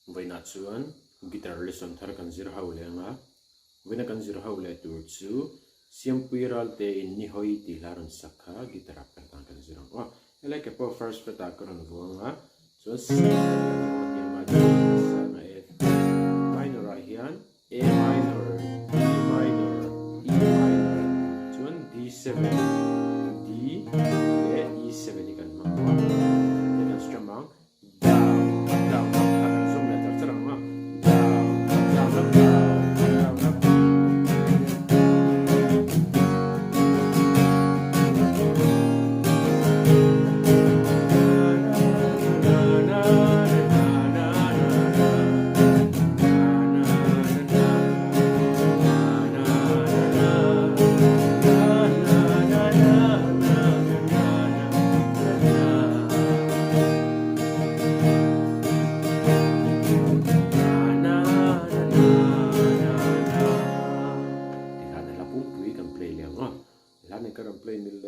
Vawiinah chuan guitar lesson thar kan zir ho leh ang a, vawiina kan zir ho leh tur chu Siampui Ralte in ni hawi tih hla rawn sak kha guitar ah per dan kan zir ang aw. Helai ke pawh first fret ah ka rawn vuang a, chuan C fret ah ka rawn tiam a, D a sang a F minor ah hian A minor, D minor, E minor chuan D7, D leh E7 hi kan hmang a, hei kan strum ang. Down, up, down, up kha kan zawm leh char char ang a, down, up, down, up, down, up, down, up. Tikhan hla pumpui kan play leh ang a, hla nen ka rawn play mil.